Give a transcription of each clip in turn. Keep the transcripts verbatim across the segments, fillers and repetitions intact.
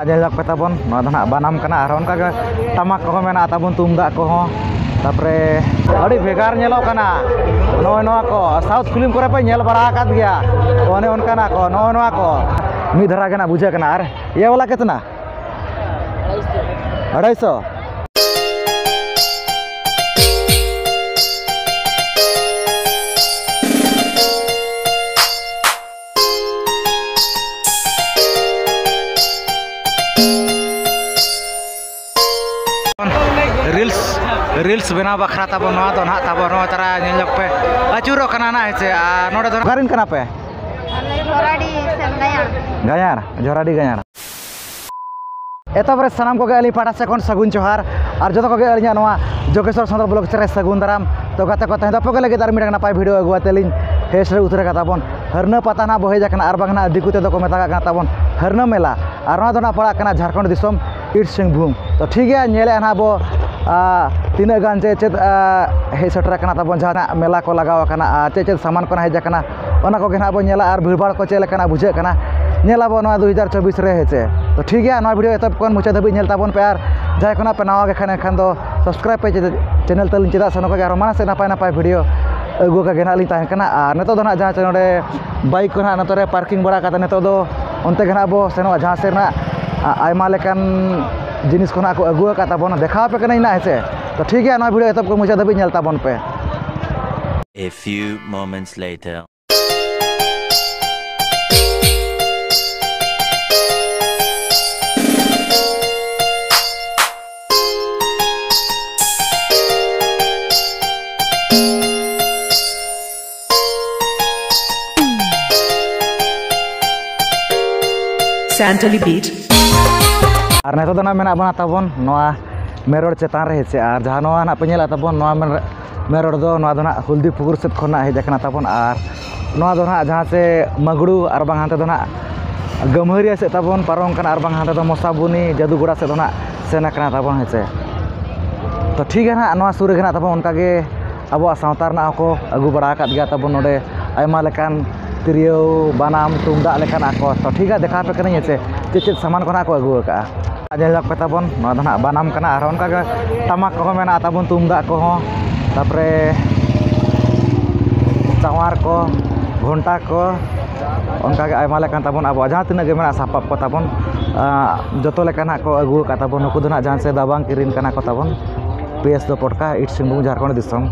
ᱧᱮᱞ ᱧᱚᱜ ᱯᱮ ᱛᱟᱵᱚᱱ, ᱱᱚᱣᱟ ᱫᱚ ᱱᱟᱦᱟᱜ ᱵᱟᱱᱟᱢ ᱠᱟᱱᱟ᱾ ᱟᱨ ᱚᱱᱠᱟᱜᱮ ᱴᱟᱢᱟᱠ ᱠᱚᱦᱚᱸ ᱢᱮᱱᱟᱜᱼᱟ ᱛᱟᱵᱚᱱ, ᱛᱩᱢᱫᱟᱜ ᱠᱚᱦᱚᱸ᱾ ᱛᱟᱨᱯᱚᱨᱮ ᱟᱹᱰᱤ ᱵᱷᱮᱜᱟᱨ ᱧᱮᱞᱚᱜ ᱠᱟᱱᱟ᱾ ᱱᱚᱜᱼᱚᱭ ᱱᱚᱣᱟ ᱠᱚ South film ᱠᱚᱨᱮ ᱯᱮ ᱧᱮᱞ ᱵᱟᱲᱟ ᱟᱠᱟᱫ ᱜᱮᱭᱟ, ᱚᱱᱮ ᱚᱱᱠᱟᱱᱟᱜ ᱠᱚ, ᱱᱚᱜᱼᱚᱭ ᱱᱚᱣᱟ ᱠᱚ ᱢᱤᱫ ᱫᱷᱟᱨᱟ ᱜᱮ ᱱᱟᱜ ᱵᱩᱡᱷᱟᱹᱜ ᱠᱟᱱᱟ᱾ ᱟᱨ ᱤᱭᱟᱹ ᱵᱟᱞᱟ ᱠᱤᱛᱱᱟ? ᱟᱲᱟᱭᱥᱚ᱾ Reels, reels ᱵᱮᱱᱟᱣ ᱵᱟᱠᱷᱨᱟ ᱛᱟᱵᱚᱱ ᱱᱚᱣᱟ ᱫᱚ ᱱᱟᱦᱟᱜ ᱛᱟᱵᱚᱱ ᱱᱚᱣᱟ ᱛᱟᱨᱟ ᱧᱮᱞ ᱧᱚᱜ ᱯᱮ᱾ ᱟᱹᱪᱩᱨᱚᱜ ᱠᱟᱱᱟ ᱱᱟᱦᱟᱜ, ᱦᱮᱸ ᱥᱮ? ᱟᱨ ᱱᱚᱰᱮ ᱫᱚ ᱚᱠᱟᱨᱮᱱ ᱠᱟᱱᱟ ᱯᱮ? ᱟᱞᱮ ᱡᱷᱚᱨᱟᱰᱤ ᱥᱮ ᱜᱟᱭᱟᱲ᱾ ᱜᱟᱭᱟᱲ, ᱡᱷᱚᱨᱟᱰᱤ ᱜᱟᱭᱟᱲ᱾ ᱮᱛᱚᱦᱚᱵ ᱨᱮ ᱥᱟᱱᱟᱢ ᱠᱚᱜᱮ ᱟᱹᱞᱤᱧ ᱯᱟᱦᱴᱟ ᱥᱮᱫ ᱠᱷᱚᱱ ᱥᱟᱹᱜᱩᱱ ᱡᱚᱦᱟᱨ᱾ ᱟᱨ ᱡᱚᱛᱚ ᱠᱚᱜᱮ ᱟᱹᱞᱤᱧᱟᱜ ᱱᱚᱣᱟ ᱡᱳᱜᱮᱥᱣᱚᱨ ᱥᱟᱱᱛᱟᱲ vlog ᱨᱮ ᱥᱟᱹᱜᱩᱱ ᱫᱟᱨᱟᱢ᱾ ᱛᱚ ᱜᱟᱛᱮ ᱠᱚ, ᱛᱮᱦᱮᱧ ᱫᱚ ᱟᱯᱮ ᱠᱚ ᱞᱟᱹᱜᱤᱫ ᱟᱨ ᱢᱤᱫᱴᱟᱝ ᱱᱟᱯᱟᱭ video ᱟᱹᱜᱩ ᱠᱟᱛᱮ ᱞᱤᱧ ᱦᱮᱡ ᱥᱮᱴᱮᱨ ᱩᱛᱟᱹᱨ ᱟᱠᱟᱫ ᱛᱟᱵᱚᱱ᱾ ᱦᱟᱹᱨᱱᱟᱹ ᱯᱟᱛᱟ ᱱᱟᱦᱟᱜ ᱵᱚ ᱦᱮᱡ ᱟᱠᱟᱱᱟ, ᱟᱨ ᱵᱟᱝ ᱱᱟᱦᱟᱜ ᱫᱤᱠᱩ ᱛᱮᱫᱚ ᱠᱚ ᱢᱮᱛᱟᱜ ᱠᱟᱱ ᱛᱟᱵᱚᱱ ᱦᱟᱹᱨᱱᱟᱹ ᱢᱮᱞᱟ᱾ ᱟᱨ ᱱᱚᱣᱟ ᱫᱚ ᱱᱟᱦᱟᱜ ᱯᱟᱲᱟᱜ ᱠᱟᱱᱟ ᱡᱷᱟᱲᱠᱷᱚᱸᱰ ᱫᱤᱥᱚᱢ, ᱤᱥᱴ ᱥᱤᱝᱵᱷᱩᱢ᱾ ᱛᱚ ᱴᱷᱤᱠ ᱜᱮᱭᱟ, ᱧᱮᱞᱮᱫᱼᱟ ᱱᱟᱦᱟᱜ ᱵᱚ, ᱟᱨ ᱛᱤᱱᱟᱹᱜ ᱜᱟᱱ ᱪᱮᱫ ᱪᱮᱫ, ᱟᱨ ᱦᱮᱡ ᱥᱮᱴᱮᱨ ᱟᱠᱟᱱᱟ ᱛᱟᱵᱚᱱ, ᱡᱟᱦᱟᱱᱟᱜ ᱢᱮᱞᱟ ᱠᱚ ᱞᱟᱜᱟᱣ ᱟᱠᱟᱱᱟ ᱟᱨ ᱪᱮᱫ ᱪᱮᱫ ᱥᱟᱢᱟᱱ ᱠᱚ ᱱᱟᱦᱟᱜ ᱦᱮᱡ ᱟᱠᱟᱱᱟ, ᱚᱱᱟ ᱠᱚᱜᱮ ᱱᱟᱦᱟᱜ ᱵᱚᱱ ᱧᱮᱞᱟ᱾ ᱟᱨ ᱵᱷᱤᱲ ᱵᱷᱟᱲ ᱠᱚ ᱪᱮᱫ ᱞᱮᱠᱟᱱᱟᱜ ᱵᱩᱡᱷᱟᱹᱜ ᱠᱟᱱᱟ, ᱧᱮᱞ ᱟᱵᱚ ᱱᱚᱣᱟ ᱫᱩ ᱦᱟᱡᱟᱨ ᱪᱚᱵᱵᱤᱥ ᱨᱮ, ᱦᱮᱸ ᱪᱮ? ᱛᱚ ᱴᱷᱤᱠ ᱜᱮᱭᱟ, ᱱᱚᱣᱟ video ᱮᱛᱚᱦᱚᱵ ᱠᱷᱚᱱ ᱢᱩᱪᱟᱹᱫ ᱫᱷᱟᱹᱵᱤᱡ ᱧᱮᱞ ᱛᱟᱵᱚᱱ ᱯᱮ᱾ ᱟᱨ ᱡᱟᱦᱟᱸᱭ ᱠᱚ ᱱᱟᱦᱟᱜ ᱯᱮ ᱱᱟᱣᱟ ᱜᱮ ᱠᱷᱟᱱ, ᱮᱱᱠᱷᱟᱱ ᱫᱚ subscribe ᱯᱮ channel ᱛᱟᱹᱞᱤᱧ, ᱪᱮᱫᱟᱜ ᱥᱮ ᱱᱚᱝᱠᱟ ᱜᱮ ᱟᱨᱦᱚᱸ ᱢᱟᱲᱟᱝ ᱥᱮᱫ ᱱᱟᱯᱟᱭ ᱱᱟᱯᱟᱭ video ᱟᱹᱜᱩ ᱟᱠᱟ ᱜᱮ ᱱᱟᱦᱟᱜ ᱞᱤᱧ ᱛᱟᱦᱮᱱ ᱠᱟᱱᱟ᱾ ᱟᱨ ᱱᱤᱛᱚᱜ ᱫᱚ ᱱᱟᱦᱟᱜ ᱡᱟᱦᱟᱸ ᱪᱮ ᱱᱚᱰᱮ bike ᱠᱚ ᱱᱟᱦᱟᱜ ᱱᱚᱛᱮ ᱨᱮ parking ᱵᱟᱲᱟ ᱠᱟᱛᱮ ᱱᱤᱛᱚᱜ ᱫᱚ ᱚᱱᱛᱮ ᱜᱮ ᱱᱟᱦᱟᱜ ᱵᱚ ᱥᱮᱱᱚᱜᱼᱟ, ᱡᱟᱦᱟᱸ ᱥᱮᱫ ᱱᱟᱦᱟᱜ, ᱟ-, ᱟᱭᱢᱟ ᱞᱮᱠᱟᱱ ᱡᱤᱱᱤᱥ ᱠᱚ ᱱᱟᱦᱟᱜ ᱠᱚ ᱟᱹᱜᱩ ᱟᱠᱟᱫ ᱛᱟᱵᱚᱱᱟ, ᱫᱮᱠᱷᱟᱣ ᱟᱯᱮ ᱠᱟᱹᱱᱟᱹᱧ ᱱᱟᱦᱟᱜ, ᱦᱮᱸ ᱪᱮ? ᱛᱚ ᱴᱷᱤᱠ ᱜᱮᱭᱟ, ᱱᱚᱣᱟ video ᱮᱛᱚᱦᱚᱵ ᱠᱷᱚᱱ ᱢᱩᱪᱟᱹᱫ ᱫᱷᱟᱹᱵᱤᱡ ᱧᱮᱞ ᱛᱟᱵᱚᱱ ᱯᱮ᱾ A few moments later. Santali Beat. ᱟᱨ ᱱᱤᱛᱚᱜ ᱫᱚ ᱱᱟᱜ ᱢᱮᱱᱟᱜ ᱵᱚᱱᱟ ᱛᱟᱵᱚᱱ ᱱᱚᱣᱟ main road ᱪᱮᱛᱟᱱ ᱨᱮ, ᱦᱮᱸ ᱪᱮ? ᱟᱨ ᱡᱟᱦᱟᱸ ᱱᱚᱣᱟ ᱱᱟᱜ ᱯᱮ ᱧᱮᱞᱮᱫ ᱛᱟᱵᱚᱱ, ᱱᱚᱣᱟ main, main road ᱫᱚ, ᱱᱚᱣᱟ ᱫᱚ ᱱᱟᱜ ᱦᱚᱞᱫᱤ ᱯᱩᱠᱩᱨ ᱥᱮᱫ ᱠᱷᱚᱱ ᱱᱟᱜ ᱦᱮᱡ ᱟᱠᱟᱱᱟ ᱛᱟᱵᱚᱱ᱾ ᱟᱨ ᱱᱚᱣᱟ ᱫᱚ ᱱᱟᱜ ᱡᱟᱦᱟᱸ ᱥᱮ ᱢᱟᱜᱲᱩ ᱟᱨ ᱵᱟᱝ ᱦᱟᱱᱛᱮ ᱫᱚ ᱱᱟᱜ ᱜᱟᱹᱢᱦᱟᱹᱨᱤᱭᱟᱹ ᱥᱮᱫ ᱛᱟᱵᱚᱱ ᱯᱟᱨᱚᱢ ᱠᱟᱱᱟ, ᱟᱨ ᱵᱟᱝ ᱦᱟᱱᱛᱮ ᱫᱚ ᱢᱚᱥᱟᱵᱩᱱᱤ ᱡᱟᱹᱫᱩᱜᱚᱲᱟ ᱥᱮᱫ ᱫᱚ ᱱᱟᱜ ᱥᱮᱱ ᱟᱠᱟᱱᱟ ᱛᱟᱵᱚᱱ, ᱦᱮᱸ ᱪᱮ? ᱛᱚ ᱴᱷᱤᱠ ᱜᱮᱭᱟ ᱱᱟᱜ, ᱱᱚᱣᱟ ᱥᱩᱨ ᱨᱮᱜᱮ ᱱᱟᱜ ᱛᱟᱵᱚᱱ ᱚᱱᱠᱟ ᱜᱮ ᱟᱵᱚᱣᱟᱜ ᱥᱟᱶᱛᱟ ᱨᱮᱱᱟᱜ ᱦᱚᱸᱠᱚ ᱟᱹᱜᱩ ᱵᱟᱲᱟ ᱟᱠᱟᱫ ᱜᱮᱭᱟ ᱛᱟᱵᱚᱱ ᱱᱚᱰᱮ ᱟᱭᱢᱟ ᱞᱮᱠᱟᱱ ᱛᱤᱨᱭᱳ, ᱵᱟᱱᱟᱢ, ᱛᱩᱢᱫᱟᱜ ᱞᱮᱠᱟᱱᱟᱜ ᱠᱚ᱾ ᱛᱚ ᱴᱷᱤᱠ ᱜᱮᱭᱟ, ᱫᱮᱠᱷᱟᱣ ᱟᱯᱮ ᱠᱟᱹᱱᱟᱹᱧ ᱦᱮᱸᱥᱮ ᱪᱮᱫ ᱪᱮᱫ ᱥᱟᱢᱟᱱ ᱠᱚ ᱱᱟᱦᱟᱜ ᱠᱚ ᱟᱹᱜᱩ ᱟᱠᱟᱫᱼᱟ᱾ ᱧᱮᱞ ᱧᱚᱜ ᱯᱮ ᱛᱟᱵᱚᱱ, ᱱᱚᱣᱟ ᱫᱚ ᱱᱟᱦᱟᱜ ᱵᱟᱱᱟᱢ ᱠᱟᱱᱟ, ᱟᱨ ᱚᱱᱠᱟᱜᱮ ᱴᱟᱢᱟᱠ ᱠᱚᱦᱚᱸ ᱢᱮᱱᱟᱜᱼᱟ ᱛᱟᱵᱚᱱ, ᱛᱩᱢᱫᱟᱜ ᱠᱚᱦᱚᱸ, ᱛᱟᱨᱯᱚᱨᱮ ᱪᱟᱣᱟᱨ ᱠᱚ, ᱜᱷᱚᱱᱴᱟ ᱠᱚ, ᱚᱱᱠᱟᱜᱮ ᱟᱭᱢᱟ ᱞᱮᱠᱟᱱ ᱛᱟᱵᱚᱱ ᱟᱵᱚᱣᱟᱜ ᱡᱟᱦᱟᱸ ᱛᱤᱱᱟᱹᱜ ᱜᱮ ᱢᱮᱱᱟᱜᱼᱟ ᱥᱟᱯᱟᱵ ᱠᱚ ᱛᱟᱵᱚᱱ, ᱟᱸ, ᱡᱚᱛᱚ ᱞᱮᱠᱟᱱᱟᱜ ᱠᱚ ᱟᱹᱜᱩ ᱟᱠᱟᱫ ᱛᱟᱵᱚᱱ᱾ ᱱᱩᱠᱩ ᱫᱚ ᱱᱟᱦᱟᱜ ᱡᱟᱦᱟᱸ ᱥᱮ ᱫᱟᱵᱟᱝ ᱠᱤᱨᱤᱧ ᱠᱟᱱᱟ ᱠᱚ ᱛᱟᱵᱚᱱ, ᱯᱤ ᱮᱥ ᱫᱚ ᱯᱚᱴᱠᱟ, ᱤᱥᱴ ᱥᱤᱝᱵᱷᱩᱢ, ᱡᱷᱟᱲᱠᱷᱚᱸᱰ ᱫᱤᱥᱚᱢ᱾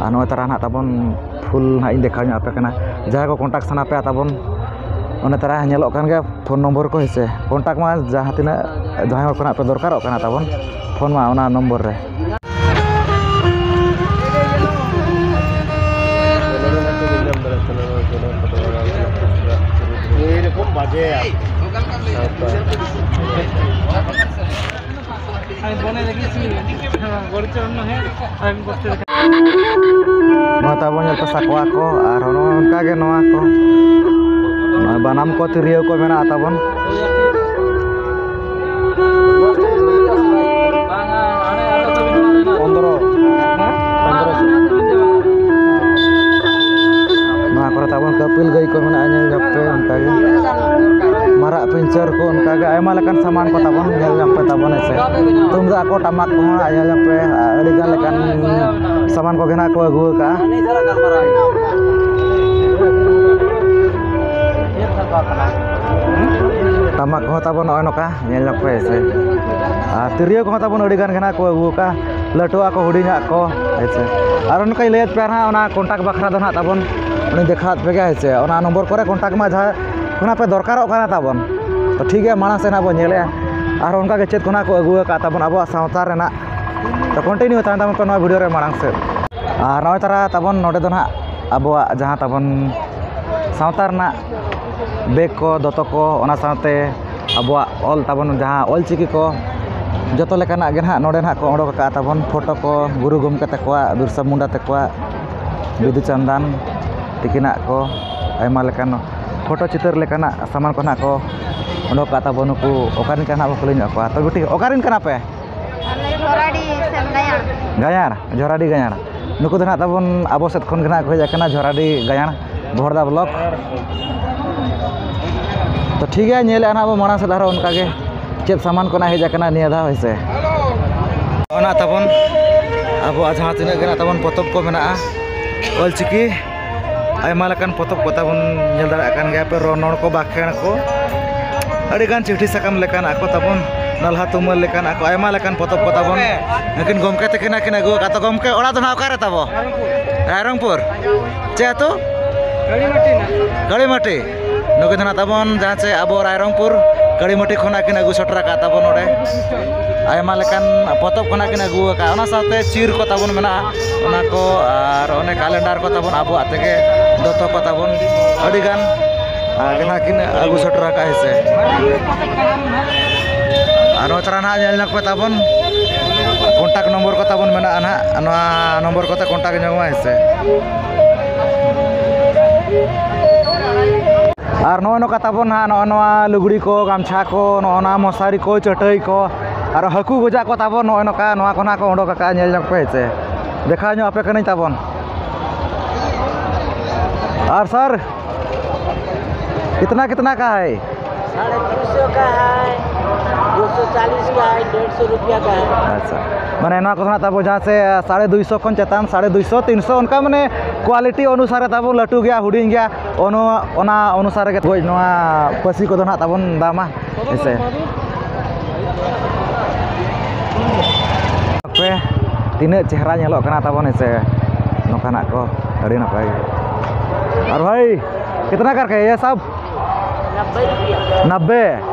ᱟᱨ ᱱᱚᱜᱼᱚᱭ ᱛᱟᱨᱟ ᱱᱟᱦᱟᱜ ᱛᱟᱵᱚᱱ ᱯᱷᱩᱞ ᱱᱟᱦᱟᱜ ᱤᱧ ᱫᱮᱠᱷᱟᱣ ᱧᱚᱜ ᱟᱯᱮ ᱠᱟᱱᱟ᱾ ᱡᱟᱦᱟᱸᱭ ᱠᱚ ᱠᱚᱱᱴᱟᱠᱴ ᱥᱟᱱᱟ ᱯᱮᱭᱟ ᱛᱟᱵᱚᱱ, ᱚᱱᱮ ᱛᱟᱨᱟ ᱧᱮᱞᱚᱜ ᱠᱟᱱ ᱜᱮᱭᱟ ᱯᱷᱳᱱ ᱱᱚᱢᱵᱚᱨ ᱠᱚ, ᱦᱮᱸ ᱥᱮ᱾ ᱠᱚᱱᱴᱟᱠᱴ ᱢᱟ ᱡᱟᱦᱟᱸ ᱛᱤᱱᱟᱹᱜ, ᱡᱟᱦᱟᱸᱭ ᱦᱚᱲ ᱠᱷᱚᱱᱟᱜ ᱯᱮ ᱫᱚᱨᱠᱟᱨᱚᱜ ᱠᱟᱱᱟ ᱛᱟᱵᱚᱱ, ᱯᱷᱳᱱ ᱢᱟ ᱚᱱᱟ ᱱᱚᱢᱵᱚᱨ ᱨᱮ᱾ ᱱᱚᱣᱟ ᱛᱟᱵᱚᱱ ᱡᱚᱛᱚ ᱥᱟᱠᱣᱟ ᱠᱚ, ᱟᱨ ᱱᱚᱜᱼᱚ ᱱᱚᱝᱠᱟ ᱜᱮ ᱱᱚᱣᱟ ᱠᱚ, ᱱᱚᱣᱟ ᱵᱟᱱᱟᱢ ᱠᱚ, ᱛᱤᱨᱭᱳ ᱠᱚ ᱢᱮᱱᱟᱜᱼᱟ ᱛᱟᱵᱚᱱ᱾ ᱯᱚᱱᱫᱽᱨᱚ, ᱯᱚᱱᱫᱽᱨᱚ᱾ ᱱᱚᱣᱟ ᱠᱚᱨᱮ ᱛᱟᱵᱚᱱ ᱠᱟᱹᱯᱤᱞ ᱜᱟᱹᱭ ᱠᱚ ᱢᱮᱱᱟᱜᱼᱟ, ᱧᱮᱞ ᱧᱚᱜ ᱯᱮ᱾ ᱚᱱᱠᱟᱜᱮ ᱢᱟᱨᱟᱜ ᱯᱤᱧᱪᱟᱹᱨ ᱠᱚ, ᱚᱱᱠᱟᱜᱮ ᱟᱭᱢᱟ ᱞᱮᱠᱟᱱ ᱥᱟᱢᱟᱱ ᱠᱚ ᱛᱟᱵᱚᱱ, ᱧᱮᱞ ᱧᱚᱜ ᱯᱮ ᱛᱟᱵᱚᱱ, ᱦᱮᱸ ᱥᱮ᱾ ᱛᱩᱢᱫᱟᱜ ᱠᱚ, ᱴᱟᱢᱟᱠ ᱠᱚᱦᱚᱸ ᱧᱮᱞ ᱧᱚᱜ ᱯᱮ, ᱟᱹᱰᱤ ᱜᱟᱱ ᱞᱮᱠᱟᱱ ᱥᱟᱢᱟᱱ ᱠᱚᱜᱮ ᱱᱟᱜ ᱠᱚ ᱟᱹᱜᱩ ᱟᱠᱟᱫᱼᱟ᱾ ᱴᱟᱢᱟᱠ ᱠᱚᱦᱚᱸ ᱛᱟᱵᱚᱱ ᱱᱚᱜᱼᱚᱭ ᱱᱚᱝᱠᱟ, ᱧᱮᱞ ᱧᱚᱜ ᱯᱮ, ᱦᱮᱸ ᱥᱮ᱾ ᱟᱨ ᱛᱤᱨᱭᱳ ᱠᱚᱦᱚᱸ ᱛᱟᱵᱚᱱ ᱟᱹᱰᱤ ᱜᱟᱱ ᱜᱮ ᱱᱟᱜ ᱠᱚ ᱟᱹᱜᱩ ᱟᱠᱟᱫᱼᱟ, ᱞᱟᱹᱴᱩᱣᱟᱜ ᱠᱚ, ᱦᱩᱰᱤᱧᱟᱜ ᱠᱚ, ᱦᱮᱸ ᱥᱮ᱾ ᱟᱨ ᱚᱱᱠᱟᱧ ᱞᱟᱹᱭᱟᱫ ᱯᱮᱭᱟ ᱱᱟᱜ, ᱚᱱᱟ ᱠᱚᱱᱴᱟᱠᱴ ᱵᱟᱠᱷᱨᱟ ᱫᱚ ᱱᱟᱜ ᱛᱟᱵᱚᱱ ᱩᱱᱤᱧ ᱫᱮᱠᱷᱟᱣᱟᱫ ᱯᱮᱜᱮ, ᱦᱮᱸ ᱥᱮ᱾ ᱚᱱᱟ ᱱᱚᱢᱵᱚᱨ ᱠᱚᱨᱮ ᱠᱚᱱᱴᱟᱠᱴ ᱢᱟ, ᱡᱟᱦᱟᱸ ᱠᱷᱚᱱᱟᱜ ᱯᱮ ᱫᱚᱨᱠᱟᱨᱚᱜ ᱠᱟᱱᱟ ᱛᱟᱵᱚᱱ᱾ ᱛᱚ ᱴᱷᱤᱠ ᱜᱮᱭᱟ, ᱢᱟᱲᱟᱝ ᱥᱮᱫ ᱱᱟᱜ ᱵᱚᱱ ᱧᱮᱞᱮᱜᱼᱟ᱾ ᱟᱨ ᱚᱱᱠᱟ ᱜᱮ ᱪᱮᱫ ᱠᱚ ᱱᱟᱜ ᱠᱚ ᱟᱹᱜᱩ ᱟᱠᱟᱫ ᱛᱟᱵᱚᱱ ᱟᱵᱚᱣᱟᱜ ᱥᱟᱶᱛᱟ ᱨᱮᱱᱟᱜ᱾ ᱛᱚ ᱠᱚᱱᱴᱤᱱᱤᱭᱩ ᱛᱟᱦᱮᱱ ᱛᱟᱵᱚᱱ ᱯᱮ ᱱᱚᱣᱟ ᱵᱷᱤᱰᱤᱭᱳ ᱨᱮ ᱢᱟᱲᱟᱝ ᱥᱮᱫ᱾ ᱟᱨ ᱱᱚᱜᱼᱚᱭ ᱛᱟᱨᱟ ᱛᱟᱵᱚᱱ ᱱᱚᱰᱮ ᱫᱚ ᱱᱟᱜ ᱟᱵᱚᱣᱟᱜ ᱡᱟᱦᱟᱸ ᱛᱟᱵᱚᱱ ᱥᱟᱶᱛᱟ ᱨᱮᱱᱟᱜ ᱵᱮᱜᱽ ᱠᱚ, ᱫᱚᱛᱚ ᱠᱚ, ᱚᱱᱟ ᱥᱟᱶᱛᱮ ᱟᱵᱚᱣᱟᱜ ᱚᱞ ᱛᱟᱵᱚᱱ, ᱡᱟᱦᱟᱸ ᱚᱞ ᱪᱤᱠᱤ ᱠᱚ, ᱡᱚᱛᱚ ᱞᱮᱠᱟᱱᱟᱜ ᱜᱮ ᱱᱟᱦᱟᱜ ᱱᱚᱰᱮ ᱱᱟᱦᱟᱜ ᱠᱚ ᱚᱰᱚᱠ ᱟᱠᱟᱫᱼᱟ ᱛᱟᱵᱚᱱ᱾ ᱯᱷᱳᱴᱳ ᱠᱚ, ᱜᱩᱨᱩ ᱜᱚᱢᱠᱮ ᱛᱟᱠᱚᱣᱟᱜ, ᱵᱤᱨᱥᱟ ᱢᱩᱱᱰᱟ ᱛᱟᱠᱚᱣᱟᱜ, ᱵᱤᱫᱩ ᱪᱟᱸᱫᱟᱱ ᱛᱤᱠᱤᱱᱟᱜ ᱠᱚ, ᱟᱭᱢᱟ ᱞᱮᱠᱟᱱ ᱯᱷᱳᱴᱳ ᱪᱤᱛᱟᱹᱨ ᱞᱮᱠᱟᱱᱟᱜ ᱥᱟᱢᱟᱱ ᱠᱚ ᱱᱟᱦᱟᱜ ᱠᱚ ᱚᱰᱚᱠ ᱟᱠᱟᱫ ᱛᱟᱵᱚᱱ᱾ ᱱᱩᱠᱩ ᱚᱠᱟᱨᱮᱱ ᱠᱟᱱᱟ ᱵᱚᱱ ᱠᱩᱞᱤ ᱧᱚᱜ ᱠᱚᱣᱟ᱾ ᱛᱚ ᱵᱤᱴᱤ, ᱚᱠᱟᱨᱮᱱ ᱠᱟᱱᱟ ᱯᱮ? ᱟᱞᱮ ᱡᱷᱚᱨᱟᱰᱤ ᱥᱮᱱ ᱜᱟᱭᱟᱲ᱾ ᱜᱟᱭᱟᱲ, ᱡᱷᱚᱨᱟᱰᱤ ᱜᱟᱭᱟᱲ᱾ ᱱᱩᱠᱩ ᱫᱚ ᱱᱟᱦᱟᱜ ᱛᱟᱵᱚᱱ ᱟᱵᱚ ᱥᱮᱫ ᱠᱷᱚᱱ ᱜᱮ ᱱᱟᱦᱟᱜ ᱠᱚ ᱦᱮᱡ ᱟᱠᱟᱱᱟ, ᱡᱷᱚᱨᱟᱰᱤ ᱜᱟᱭᱟᱲ᱾ ᱵᱷᱚᱨᱫᱟ ᱵᱞᱚᱠ᱾ ᱛᱚ ᱴᱷᱤᱠ ᱜᱮᱭᱟ, ᱧᱮᱞᱮᱫᱼᱟ ᱱᱟᱦᱟᱜ ᱵᱚ ᱢᱟᱲᱟᱝ ᱥᱮᱫ ᱟᱨᱦᱚᱸ ᱚᱱᱠᱟ ᱜᱮ ᱪᱮᱫ ᱥᱟᱢᱟᱱ ᱠᱚ ᱱᱟᱦᱟᱜ ᱦᱮᱡ ᱟᱠᱟᱱᱟ ᱱᱤᱭᱟᱹ ᱫᱷᱟᱣ, ᱦᱮᱸ ᱥᱮ᱾ ᱚᱱᱟ ᱛᱟᱵᱚᱱ ᱟᱵᱚᱣᱟᱜ ᱡᱟᱦᱟᱸ ᱛᱤᱱᱟᱹᱜ ᱜᱮ ᱱᱟᱦᱟᱜ ᱛᱟᱵᱚᱱ ᱯᱚᱛᱚᱵ ᱠᱚ ᱢᱮᱱᱟᱜᱼᱟ, ᱚᱞᱪᱤᱠᱤ, ᱟᱭᱢᱟ ᱞᱮᱠᱟᱱ ᱯᱚᱛᱚᱵ ᱠᱚ ᱛᱟᱵᱚᱱ ᱧᱮᱞ ᱫᱟᱲᱮᱭᱟᱜ ᱠᱟᱱ ᱜᱮᱭᱟ ᱯᱮ, ᱨᱚᱱᱚᱲ ᱠᱚ, ᱵᱟᱠᱷᱮᱬ ᱠᱚ, ᱟᱹᱰᱤ ᱜᱟᱱ ᱪᱤᱴᱷᱤ ᱥᱟᱠᱟᱢ ᱞᱮᱠᱟᱱᱟᱜ ᱠᱚ ᱛᱟᱵᱚᱱ, ᱱᱟᱞᱦᱟ ᱛᱩᱢᱟᱹᱞ ᱞᱮᱠᱟᱱᱟᱜ ᱠᱚ, ᱟᱭᱢᱟ ᱞᱮᱠᱟᱱ ᱯᱚᱛᱚᱵ ᱠᱚ ᱛᱟᱵᱚᱱ ᱱᱩᱠᱤᱱ ᱜᱚᱢᱠᱮ ᱛᱟᱹᱠᱤᱱ ᱠᱤᱱ ᱟᱹᱜᱩ ᱟᱠᱟᱫ᱾ ᱛᱚ ᱜᱚᱢᱠᱮ, ᱚᱲᱟᱜ ᱫᱚ ᱱᱟᱦᱟᱜ ᱚᱠᱟᱨᱮ ᱛᱟᱵᱚ? ᱨᱟᱭᱨᱚᱝᱯᱩᱨ᱾ ᱪᱮᱫ ᱟᱹᱛᱩ? ᱠᱟᱹᱲᱤᱢᱟᱹᱴᱤ᱾ ᱱᱩᱠᱤᱱ ᱫᱚ ᱱᱟᱦᱟᱜ ᱛᱟᱵᱚᱱ ᱡᱟᱦᱟᱸ ᱪᱮ ᱟᱵᱚ ᱨᱟᱭᱨᱚᱝᱯᱩᱨ ᱠᱟᱹᱲᱤᱢᱟᱹᱴᱤ ᱠᱷᱚᱱᱟᱜ ᱠᱤᱱ ᱟᱹᱜᱩ ᱥᱮᱴᱮᱨ ᱟᱠᱟᱫ ᱛᱟᱵᱚᱱ ᱱᱚᱰᱮ᱾ ᱟᱭᱢᱟ ᱞᱮᱠᱟᱱ ᱯᱚᱛᱚᱵ ᱠᱷᱚᱱᱟᱜ ᱠᱤᱱ ᱟᱹᱜᱩ ᱟᱠᱟᱫ, ᱚᱱᱟ ᱥᱟᱶᱛᱮ ᱪᱤᱨ ᱠᱚ ᱛᱟᱵᱚᱱ ᱢᱮᱱᱟᱜᱼᱟ, ᱚᱱᱟ ᱠᱚ, ᱟᱨ ᱚᱱᱮ ᱠᱟᱞᱮᱱᱰᱟᱨ ᱠᱚ ᱛᱟᱵᱚᱱ, ᱟᱵᱚᱣᱟᱜ ᱛᱮᱜᱮ ᱫᱚᱛᱚ ᱠᱚ ᱛᱟᱵᱚᱱ, ᱟᱹᱰᱤ ᱜᱟᱱ ᱟᱨ ᱜᱮ ᱱᱟᱦᱟᱜ ᱠᱤᱱ ᱟᱹᱜᱩ ᱥᱮᱴᱮᱨ ᱟᱠᱟᱫᱼᱟ, ᱦᱮᱸ ᱥᱮ᱾ ᱟᱨ ᱱᱚᱜᱼᱚᱭ ᱛᱟᱨᱟ ᱱᱟᱦᱟᱜ ᱧᱮᱞ ᱧᱚᱜ ᱯᱮ ᱛᱟᱵᱚᱱ, ᱠᱚᱱᱴᱟᱠᱴ ᱱᱚᱢᱵᱚᱨ ᱠᱚ ᱛᱟᱵᱚᱱ ᱢᱮᱱᱟᱜᱼᱟ ᱱᱟᱦᱟᱜ, ᱱᱚᱣᱟ ᱱᱚᱢᱵᱚᱨ ᱠᱚᱛᱮ ᱠᱚᱱᱴᱟᱠᱴ ᱧᱚᱜᱚᱜᱼᱟ, ᱦᱮᱸ ᱥᱮ᱾ ᱟᱨ ᱱᱚᱜᱼᱚᱭ ᱱᱚᱝᱠᱟ ᱛᱟᱵᱚᱱ ᱱᱟᱦᱟᱜ, ᱱᱚᱜᱼᱚ ᱱᱚᱣᱟ ᱞᱩᱜᱽᱲᱤ ᱠᱚ, ᱜᱟᱢᱪᱷᱟ ᱠᱚ, ᱱᱚᱜᱼᱚ ᱱᱚᱣᱟ ᱢᱚᱥᱟᱨᱤ ᱠᱚ, ᱪᱟᱹᱴᱟᱹᱭ ᱠᱚ, ᱟᱨ ᱦᱟᱹᱠᱩ ᱜᱚᱡᱟᱜ ᱠᱚ ᱛᱟᱵᱚᱱ ᱱᱚᱜᱼᱚᱭ ᱱᱚᱝᱠᱟ, ᱱᱚᱣᱟ ᱠᱚ ᱱᱟᱦᱟᱜ ᱠᱚ ᱚᱰᱚᱠ ᱟᱠᱟᱫᱼᱟ, ᱧᱮᱞ ᱧᱚᱜ ᱯᱮ, ᱦᱮᱸ ᱥᱮ᱾ ᱫᱮᱠᱷᱟᱣ ᱧᱚᱜ ᱟᱯᱮ ᱠᱟᱹᱱᱟᱹᱧ ᱛᱟᱵᱚᱱ᱾ ᱟᱨ ᱥᱟᱨ, ᱠᱤᱛᱱᱟ ᱠᱤᱛᱱᱟ ᱠᱟ ᱦᱟᱭ? साढ़े तीन सौ का है, दो सौ चालीस का है, डेढ़ सौ रुपया का है। ᱟᱪᱪᱷᱟ, ᱢᱟᱱᱮ ᱱᱚᱣᱟ ᱠᱚᱫᱚ ᱱᱟᱜ ᱛᱟᱵᱚ ᱡᱟᱦᱟᱸ ᱥᱮ ᱥᱟᱲᱮ ᱫᱩᱭᱥᱚ ᱠᱷᱚᱱ ᱪᱮᱛᱟᱱ, ᱥᱟᱲᱮ ᱫᱩᱭᱥᱚ, ᱛᱤᱱᱥᱚ, ᱚᱱᱠᱟ ᱢᱟᱱᱮ ᱠᱳᱣᱟᱞᱤᱴᱤ ᱚᱱᱩᱥᱟᱨᱮ ᱛᱟᱵᱚ ᱞᱟᱹᱴᱩ ᱜᱮᱭᱟ, ᱦᱩᱰᱤᱧ ᱜᱮᱭᱟ, ᱚᱱᱟ, ᱚᱱᱟ ᱚᱱᱩᱥᱟᱨᱮ ᱜᱮ ᱜᱚᱡ ᱱᱚᱣᱟ ᱯᱟᱹᱥᱤ ᱠᱚᱫᱚ ᱱᱟᱜ ᱛᱟᱵᱚᱱ ᱫᱟᱢᱟ, ᱦᱮᱸ ᱥᱮ᱾ ᱯᱮ ᱛᱤᱱᱟᱹᱜ ᱪᱮᱦᱨᱟ ᱧᱮᱞᱚᱜ ᱠᱟᱱᱟ ᱛᱟᱵᱚᱱ, ᱦᱮᱸ ᱥᱮ, ᱱᱚᱝᱠᱟᱱᱟᱜ ᱠᱚ ᱟᱹᱰᱤ ᱱᱟᱯᱟᱭ ᱜᱮ᱾ ᱟᱨ ᱵᱷᱟᱭ, ᱠᱤᱛᱱᱟ ᱠᱟᱨᱠᱮ ᱭᱮ ᱥᱟᱵ? नब्बे रुपया। नब्बे।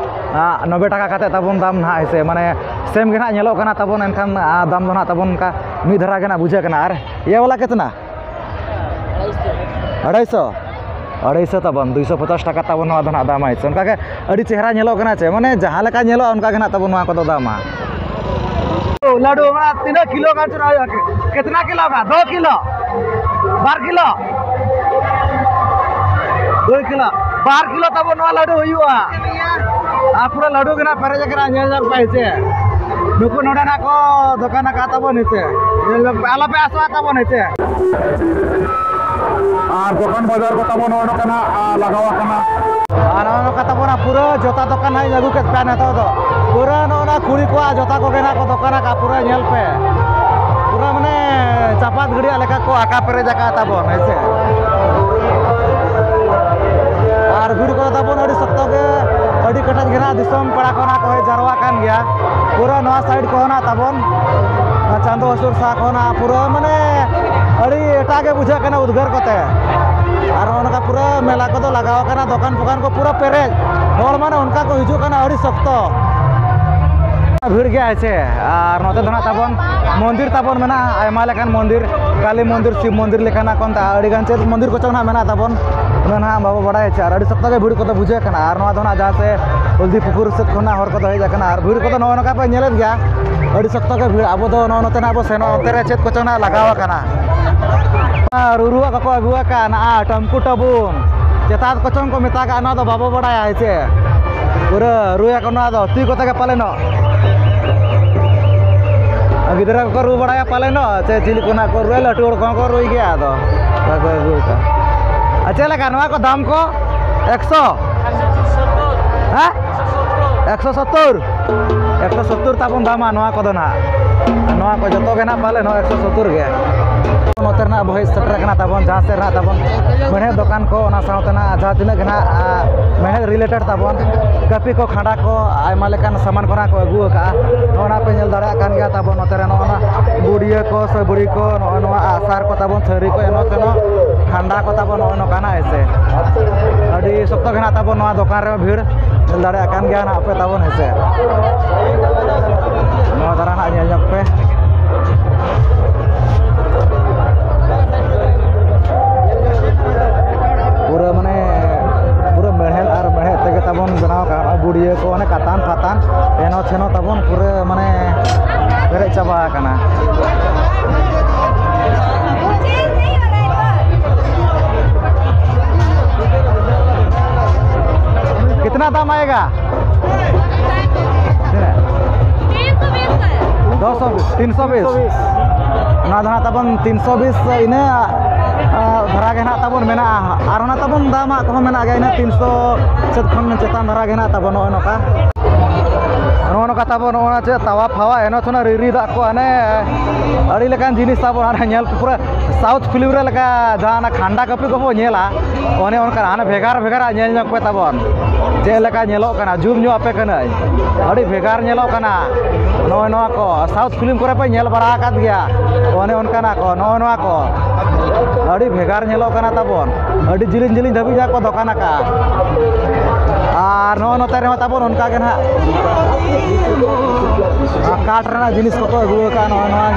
ᱟᱜ, ᱱᱚᱵᱵᱳᱭ ᱴᱟᱠᱟ ᱠᱟᱛᱮ ᱛᱟᱵᱚᱱ ᱫᱟᱢ ᱱᱟᱦᱟᱜ, ᱦᱮᱸ ᱥᱮ, ᱢᱟᱱᱮ ᱥᱮᱢ ᱜᱮ ᱱᱟᱦᱟᱜ ᱧᱮᱞᱚᱜ ᱠᱟᱱᱟ ᱛᱟᱵᱚᱱ, ᱮᱱᱠᱷᱟᱱ, ᱟ, ᱫᱟᱢ ᱫᱚ ᱱᱟᱦᱟᱜ ᱛᱟᱵᱚᱱ ᱚᱱᱠᱟ ᱢᱤᱫ ᱫᱷᱟᱨᱟ ᱜᱮ ᱱᱟᱦᱟᱜ ᱵᱩᱡᱷᱟᱹᱜ ᱠᱟᱱᱟ᱾ ᱟᱨ ᱤᱭᱟᱹ ᱵᱟᱞᱟ ᱠᱤᱛᱱᱟ? ᱟᱲᱟᱭ ᱥᱚ᱾ ᱟᱲᱟᱭ ᱥᱚ ᱛᱟᱵᱚᱱ, ᱫᱩᱭᱥᱚ ᱯᱚᱪᱟᱥ ᱴᱟᱠᱟ ᱛᱟᱵᱚᱱ ᱱᱚᱣᱟ ᱫᱚ ᱱᱟᱦᱟᱜ ᱫᱟᱢ, ᱦᱮᱸ ᱥᱮ᱾ ᱚᱱᱠᱟ ᱜᱮ ᱟᱹᱰᱤ ᱪᱮᱦᱨᱟ ᱧᱮᱞᱚᱜ ᱠᱟᱱᱟ ᱪᱮ, ᱢᱟᱱᱮ ᱡᱟᱦᱟᱸ ᱞᱮᱠᱟ ᱧᱮᱞᱚᱜᱼᱟ ᱚᱱᱠᱟ ᱜᱮ ᱱᱟᱦᱟᱜ ᱛᱟᱵᱚᱱ ᱱᱚᱣᱟ ᱠᱚᱫᱚ ᱫᱟᱢᱟ᱾ ᱞᱟᱹᱰᱩ ᱚᱱᱟ ᱛᱤᱱᱟᱹᱜ ᱠᱤᱞᱳ ᱜᱟᱱ ᱪᱚ ᱦᱩᱭᱩᱜᱼᱟ? ᱠᱤᱛᱱᱟ ᱠᱤᱞᱳ ᱠᱟ? ᱫᱩ ᱠᱤᱞᱳ? ᱵᱟᱨ ᱠᱤᱞᱳ? ᱫᱩᱭ ᱠᱤᱞᱳ, ᱵᱟᱨ ᱠᱤᱞᱳ ᱛᱟᱵᱚ ᱱᱚᱣᱟ ᱞᱟᱹᱰᱩ ᱦᱩᱭᱩᱜᱼᱟ᱾ ᱟᱨ ᱯᱩᱨᱟᱹ ᱞᱟᱹᱰᱩ ᱜᱮ ᱱᱟᱜ ᱯᱮᱨᱮᱡ ᱟᱠᱟᱱᱟ, ᱧᱮᱞ ᱧᱚᱜ ᱯᱮ ᱦᱮᱸᱥᱮ᱾ ᱱᱩᱠᱩ ᱱᱚᱰᱮ ᱱᱟᱜ ᱠᱚ ᱫᱚᱠᱟᱱ ᱟᱠᱟᱫ ᱛᱟᱵᱚᱱ ᱦᱮᱸᱥᱮ, ᱧᱮᱞ ᱧᱚᱜ ᱯᱮ, ᱟᱞᱚ ᱯᱮ ᱟᱥᱚᱜᱼᱟ ᱛᱟᱵᱚᱱ ᱦᱮᱸᱥᱮ᱾ ᱟᱨ ᱫᱚᱠᱟᱱ ᱵᱟᱡᱟᱨ ᱠᱚ ᱛᱟᱵᱚᱱ ᱱᱚᱜᱼᱚ ᱱᱚᱝᱠᱟ ᱱᱟᱜ, ᱟ, ᱞᱟᱜᱟᱣ ᱟᱠᱟᱱᱟ᱾ ᱟᱨ ᱱᱚᱜᱼᱚ ᱱᱚᱝᱠᱟ ᱛᱟᱵᱚᱱᱟ ᱯᱩᱨᱟᱹ ᱡᱚᱛᱟ ᱫᱚᱠᱟᱱ ᱦᱟᱸᱜ ᱤᱧ ᱟᱹᱜᱩ ᱠᱮᱫ ᱯᱮᱭᱟ ᱱᱤᱛᱚᱜ ᱫᱚ᱾ ᱯᱩᱨᱟᱹ ᱱᱚᱜᱼᱚ ᱱᱟ ᱠᱩᱲᱤ ᱠᱚᱣᱟᱜ ᱡᱚᱛᱟ ᱠᱚᱜᱮ ᱱᱟᱜ ᱠᱚ ᱫᱚᱠᱟᱱ ᱟᱠᱟᱫ, ᱯᱩᱨᱟᱹ ᱧᱮᱞ ᱯᱮ᱾ ᱯᱩᱨᱟᱹ ᱢᱟᱱᱮ ᱪᱟᱯᱟᱫ ᱜᱤᱰᱤᱭᱟᱜ ᱞᱮᱠᱟ ᱠᱚ ᱟᱠᱟ ᱯᱮᱨᱮᱡ ᱟᱠᱟᱫ ᱛᱟᱵᱚᱱ, ᱦᱮᱸ ᱥᱮ᱾ ᱟᱨ ᱵᱷᱤᱲ ᱠᱚᱫᱚ ᱛᱟᱵᱚᱱ ᱟᱹᱰᱤ ᱥᱚᱠᱛᱚ ᱜᱮ, ᱟᱹᱰᱤ ᱠᱮᱴᱮᱡ ᱜᱮ ᱱᱟᱜ ᱫᱤᱥᱚᱢ ᱯᱮᱲᱟ ᱠᱚ ᱱᱟᱜ ᱠᱚ ᱦᱮᱡ ᱡᱟᱨᱣᱟᱜ ᱠᱟᱱ ᱜᱮᱭᱟ᱾ ᱯᱩᱨᱟᱹ ᱱᱚᱣᱟ side ᱠᱚ ᱱᱟᱜ ᱛᱟᱵᱚᱱ, ᱱᱚᱣᱟ ᱪᱟᱸᱫᱚ ᱦᱟᱹᱥᱩᱨ ᱥᱟᱦᱟ ᱠᱚ ᱱᱟᱜ ᱯᱩᱨᱟᱹ ᱢᱟᱱᱮ ᱟᱹᱰᱤ ᱮᱴᱟᱜ ᱜᱮ ᱵᱩᱡᱷᱟᱹᱜ ᱠᱟᱱᱟ ᱩᱫᱽᱜᱟᱹᱨ ᱠᱚᱛᱮ᱾ ᱟᱨ ᱱᱚᱜᱼᱚ ᱱᱚᱝᱠᱟ ᱯᱩᱨᱟᱹ ᱢᱮᱞᱟ ᱠᱚᱫᱚ ᱞᱟᱜᱟᱣ ᱟᱠᱟᱱᱟ, ᱫᱚᱠᱟᱱ ᱯᱷᱚᱠᱟᱱ ᱠᱚ ᱯᱩᱨᱟᱹ ᱯᱮᱨᱮᱡ, ᱦᱚᱲ ᱢᱟᱱᱮ ᱚᱱᱠᱟ ᱠᱚ ᱦᱤᱡᱩᱜ ᱠᱟᱱᱟ ᱟᱹᱰᱤ ᱥᱚᱠᱛᱚ᱾ ᱵᱷᱤᱲ ᱜᱮᱭᱟ, ᱦᱮᱸ ᱥᱮ᱾ ᱟᱨ ᱱᱚᱛᱮ ᱫᱚ ᱱᱟᱜ ᱛᱟᱵᱚᱱ ᱢᱚᱱᱫᱤᱨ ᱛᱟᱵᱚᱱ ᱢᱮᱱᱟᱜᱼᱟ, ᱟᱭᱢᱟ ᱞᱮᱠᱟᱱ ᱢᱚᱱᱫᱤᱨ, ᱠᱟᱞᱤ ᱢᱚᱱᱫᱤᱨ, ᱥᱤᱵ ᱢᱚᱱᱫᱤᱨ ᱞᱮᱠᱟᱱᱟᱜ ᱠᱚ ᱢᱮᱛᱟᱜᱼᱟ, ᱟᱹᱰᱤ ᱜᱟᱱ ᱪᱮᱫ ᱢᱚᱱᱫᱤᱨ ᱠᱚᱪᱚᱝ ᱱᱟᱜ ᱢᱮᱱᱟᱜ ᱛᱟᱵᱚᱱ, ᱚᱱᱟ ᱱᱟᱜ ᱵᱟᱵᱚ ᱵᱟᱲᱟᱭᱟ᱾ ᱟᱨ ᱟᱹᱰᱤ ᱥᱚᱠᱛᱚ ᱜᱮ ᱵᱷᱤᱲ ᱠᱚᱫᱚ ᱵᱩᱡᱷᱟᱹᱜ ᱠᱟᱱᱟ᱾ ᱟᱨ ᱱᱚᱣᱟ ᱫᱚ ᱱᱟᱜ ᱡᱟᱦᱟᱸ ᱥᱮ ᱦᱚᱞᱫᱤ ᱯᱩᱠᱩᱨ ᱥᱮᱫ ᱠᱷᱚᱱᱟᱜ ᱦᱚᱲ ᱠᱚᱫᱚ ᱦᱮᱡ ᱟᱠᱟᱱᱟ᱾ ᱟᱨ ᱵᱷᱤᱲ ᱠᱚᱫᱚ ᱱᱚᱜᱼᱚ ᱱᱚᱝᱠᱟ ᱯᱮ ᱧᱮᱞᱮᱫ ᱜᱮᱭᱟ, ᱟᱹᱰᱤ ᱥᱚᱠᱛᱚ ᱜᱮ ᱵᱷᱤᱲ᱾ ᱟᱵᱚ ᱫᱚ ᱱᱚᱜᱼᱚ ᱱᱚᱛᱮ ᱱᱟᱜ ᱵᱚ ᱥᱮᱱᱚᱜᱼᱟ, ᱚᱱᱛᱮ ᱨᱮ ᱪᱮᱫ ᱠᱚᱪᱚᱝ ᱱᱟᱜ ᱞᱟᱜᱟᱣ ᱟᱠᱟᱱᱟ᱾ ᱟᱨ ᱨᱩᱨᱩᱣᱟᱜ ᱠᱚᱠᱚ ᱟᱹᱜᱩ ᱟᱠᱟᱫ ᱱᱟᱜ ᱴᱟᱢᱠᱩ ᱴᱟᱵᱩᱝ, ᱪᱮᱛᱟᱱ ᱠᱚᱪᱚᱝ ᱠᱚ ᱢᱮᱛᱟᱜ, ᱱᱚᱣᱟ ᱫᱚ ᱵᱟᱵᱚ ᱵᱟᱲᱟᱭᱟ, ᱦᱮᱸ ᱪᱮ᱾ ᱯᱩᱨᱟᱹ ᱨᱩᱭᱟᱠᱚ ᱱᱚᱣᱟ ᱫᱚ ᱛᱤ ᱠᱚᱛᱮ ᱜᱮ ᱯᱟᱞᱮᱱᱚᱜ᱾ ᱜᱤᱫᱽᱨᱟᱹ ᱠᱚᱠᱚ ᱨᱩ ᱵᱟᱲᱟᱭᱟ ᱯᱟᱞᱮᱱᱚᱜ, ᱪᱮ ᱪᱤᱞᱤ ᱠᱚ ᱱᱟᱜ ᱠᱚ ᱨᱩᱭᱟ, ᱞᱟᱹᱴᱩ ᱦᱚᱲ ᱠᱚᱦᱚᱸ ᱠᱚ ᱨᱩᱭ ᱜᱮᱭᱟ᱾ ᱟᱫᱚ ᱵᱟᱠᱚ ᱟᱹᱜᱩ ᱟᱠᱟᱫ᱾ ᱟᱨ ᱪᱮᱫ ᱞᱮᱠᱟ ᱱᱚᱣᱟ ᱠᱚ ᱫᱟᱢ ᱠᱚ? ᱮᱠᱥᱚ? ᱦᱮᱸ? ᱮᱠᱥᱚ ᱥᱚᱛᱛᱚᱨ? ᱮᱠᱥᱚ ᱥᱚᱛᱛᱚᱨ ᱛᱟᱵᱚᱱ ᱫᱟᱢᱟ ᱱᱚᱣᱟ ᱠᱚᱫᱚ ᱱᱟᱦᱟᱜ᱾ ᱱᱚᱣᱟ ᱠᱚ ᱡᱚᱛᱚ ᱜᱮ ᱱᱟᱦᱟᱜ ᱯᱟᱞᱮ ᱱᱚᱣᱟ ᱮᱠᱥᱚ ᱥᱚᱛᱛᱚᱨ ᱜᱮ᱾ ᱱᱚᱛᱮ ᱨᱮᱱᱟᱜ ᱵᱚ ᱦᱮᱡ ᱥᱮᱴᱮᱨ ᱟᱠᱟᱱᱟ ᱛᱟᱵᱚᱱ, ᱡᱟᱦᱟᱸ ᱥᱮᱫ ᱨᱮᱱᱟᱜ ᱛᱟᱵᱚᱱ ᱢᱮᱬᱦᱮᱫ ᱫᱚᱠᱟᱱ ᱠᱚ, ᱚᱱᱟ ᱥᱟᱶᱛᱮ ᱱᱟᱦᱟᱜ ᱡᱟᱦᱟᱸ ᱛᱤᱱᱟᱹᱜ ᱜᱮ ᱱᱟᱦᱟᱜ, ᱟ, ᱢᱮᱬᱦᱮᱫ related ᱛᱟᱵᱚᱱ ᱠᱟᱹᱯᱤ ᱠᱚ, ᱠᱷᱟᱸᱰᱟ ᱠᱚ, ᱟᱭᱢᱟ ᱞᱮᱠᱟᱱ ᱥᱟᱢᱟᱱ ᱠᱚ ᱱᱟᱦᱟᱜ ᱠᱚ ᱟᱹᱜᱩ ᱟᱠᱟᱫᱼᱟ᱾ ᱱᱚᱜᱼᱚ ᱱᱟ ᱯᱮ ᱧᱮᱞ ᱫᱟᱲᱮᱭᱟᱜ ᱠᱟᱱ ᱜᱮᱭᱟ ᱛᱟᱵᱚᱱ ᱱᱚᱛᱮ ᱨᱮ ᱱᱚᱜᱼᱚ ᱱᱟ ᱵᱩᱰᱤᱭᱟᱹ ᱠᱚ, ᱥᱟᱹᱵᱲᱤ ᱠᱚ, ᱱᱚᱜᱼᱚ ᱱᱚᱣᱟ ᱟᱜᱼᱥᱟᱨ ᱠᱚ ᱛᱟᱵᱚᱱ, ᱛᱷᱟᱹᱨᱤ ᱠᱚ, ᱮᱢᱟᱱ ᱛᱮᱢᱟᱱ, ᱠᱷᱟᱸᱰᱟ ᱠᱚ ᱛᱟᱵᱚᱱ, ᱱᱚᱜᱼᱚ ᱱᱚᱝᱠᱟᱱᱟᱜ ᱦᱮᱸ ᱥᱮ᱾ ᱟᱹᱰᱤ ᱥᱚᱠᱛᱚ ᱜᱮ ᱱᱟᱦᱟᱜ ᱛᱟᱵᱚᱱ ᱱᱚᱣᱟ ᱫᱚᱠᱟᱱ ᱨᱮᱦᱚᱸ ᱵᱷᱤᱲ᱾ ᱧᱮᱞ ᱫᱟᱲᱮᱭᱟᱜ ᱠᱟᱱ ᱜᱮᱭᱟ ᱱᱟᱦᱟᱜ ᱯᱮ ᱛᱟᱵᱚᱱ ᱦᱮᱸ ᱥᱮ᱾ ᱱᱚᱣᱟ ᱫᱷᱟᱨᱟ ᱱᱟᱦᱟᱜ ᱧᱮᱞ ᱧᱚᱜ ᱯᱮ᱾ ᱯᱩᱨᱟᱹ ᱢᱟᱱᱮ ᱯᱩᱨᱟᱹ ᱢᱮᱬᱦᱮᱫ ᱟᱨ ᱢᱮᱬᱦᱮᱫ ᱛᱮᱜᱮ ᱛᱟᱵᱚᱱ ᱵᱮᱱᱟᱣ ᱟᱠᱟᱫ ᱱᱚᱜᱼᱚᱭ ᱵᱩᱰᱤᱭᱟᱹ ᱠᱚ, ᱚᱱᱮ ᱠᱟᱛᱟᱱ ᱯᱷᱟᱛᱟᱱ, ᱮᱱᱚ ᱪᱷᱮᱱᱚ ᱛᱟᱵᱚᱱ ᱯᱩᱨᱟᱹ ᱢᱟᱱᱮ ᱯᱮᱨᱮᱡ ᱪᱟᱵᱟ ᱟᱠᱟᱱᱟ᱾ कितना दाम आएगा? ᱛᱤᱱᱟᱹᱜ? ᱫᱚᱥ ᱥᱚ ᱵᱤᱥ, ᱛᱤᱱ ᱥᱚ ᱵᱤᱥ᱾ ᱚᱱᱟ ᱫᱚ ᱦᱟᱸᱜ ᱛᱟᱵᱚᱱ ᱛᱤᱱ ᱥᱚ ᱵᱤᱥ ᱤᱱᱟᱹ᱾ ᱫᱷᱟᱨᱟ ᱜᱮ ᱱᱟᱦᱟᱜ ᱛᱟᱵᱚᱱ ᱢᱮᱱᱟᱜᱼᱟ᱾ ᱟᱨ ᱚᱱᱟ ᱛᱟᱵᱚᱱ ᱫᱟᱢᱟᱜ ᱠᱚᱦᱚᱸ ᱢᱮᱱᱟᱜ ᱜᱮᱭᱟ, ᱤᱱᱟᱹ ᱛᱤᱱᱥᱚ ᱪᱮᱫ ᱠᱷᱚᱱ ᱪᱮᱛᱟᱱ ᱫᱷᱟᱨᱟ ᱜᱮ ᱱᱟᱦᱟᱜ ᱛᱟᱵᱚᱱ ᱱᱚᱜᱼᱚᱭ ᱱᱚᱝᱠᱟ᱾ ᱱᱚᱜᱼᱚ ᱱᱚᱝᱠᱟ ᱛᱟᱵᱚᱱ ᱱᱚᱜᱼᱚ ᱱᱟ ᱪᱮᱫ ᱛᱟᱣᱟ ᱯᱷᱟᱣᱟ ᱮᱱᱚ ᱛᱷᱚᱱᱟ ᱨᱤᱨᱤ ᱫᱟᱜ ᱠᱚ ᱦᱟᱱᱮ ᱟᱹᱰᱤ ᱞᱮᱠᱟᱱ ᱡᱤᱱᱤᱥ ᱛᱟᱵᱚᱱ ᱦᱟᱱᱮ ᱧᱮᱞ ᱯᱩᱨᱟᱹ ᱥᱟᱣᱩᱛᱷ ᱯᱷᱤᱞᱢ ᱨᱮ ᱞᱮᱠᱟ ᱡᱟᱦᱟᱸ ᱚᱱᱟ ᱠᱷᱟᱱᱰᱟ ᱠᱟᱹᱯᱤ ᱠᱚᱵᱚ ᱧᱮᱞᱟ, ᱚᱱᱮ ᱚᱱᱠᱟ ᱦᱟᱱᱮ ᱵᱷᱮᱜᱟᱨ ᱵᱷᱮᱜᱟᱨᱟᱜ ᱧᱮᱞ ᱧᱚᱜ ᱯᱮ ᱛᱟᱵᱚᱱ᱾ ᱪᱮᱫ ᱞᱮᱠᱟ ᱧᱮᱞᱚᱜ ᱠᱟᱱᱟ, ᱡᱩᱢ ᱧᱚᱜ ᱟᱯᱮ ᱠᱟᱹᱱᱟᱹᱧ, ᱟᱹᱰᱤ ᱵᱷᱮᱜᱟᱨ ᱧᱮᱞᱚᱜ ᱠᱟᱱᱟ᱾ ᱱᱚᱜᱼᱚᱭ ᱱᱚᱣᱟ ᱠᱚ ᱥᱟᱣᱩᱛᱷ ᱯᱷᱤᱞᱢ ᱠᱚᱨᱮ ᱯᱮ ᱧᱮᱞ ᱵᱟᱲᱟ ᱟᱠᱟᱫ ᱜᱮᱭᱟ, ᱚᱱᱮ ᱚᱱᱠᱟᱱᱟᱜ ᱠᱚ, ᱱᱚᱜᱼᱚᱭ ᱱᱚᱣᱟ ᱠᱚ ᱟᱹᱰᱤ ᱵᱷᱮᱜᱟᱨ ᱧᱮᱞᱚᱜ ᱠᱟᱱᱟ ᱛᱟᱵᱚᱱ᱾ ᱟᱹᱰᱤ ᱡᱤᱞᱤᱧ ᱡᱤᱞᱤᱧ ᱫᱷᱟᱹᱵᱤᱡ ᱦᱟᱸᱜ ᱠᱚ ᱫᱚᱠᱟᱱ ᱟᱠᱟᱫᱼᱟ᱾ ᱟᱨ ᱱᱚᱜᱼᱚᱭ ᱱᱚᱛᱮ ᱨᱮᱦᱚᱸ ᱛᱟᱵᱚᱱ ᱚᱱᱠᱟ ᱜᱮ ᱱᱟᱦᱟᱜ ᱠᱟᱴ ᱨᱮᱱᱟᱜ ᱡᱤᱱᱤᱥ ᱠᱚᱠᱚ ᱟᱹᱜᱩ ᱟᱠᱟᱫᱼᱟ᱾ ᱱᱚᱜᱼᱚᱭ ᱱᱚᱣᱟ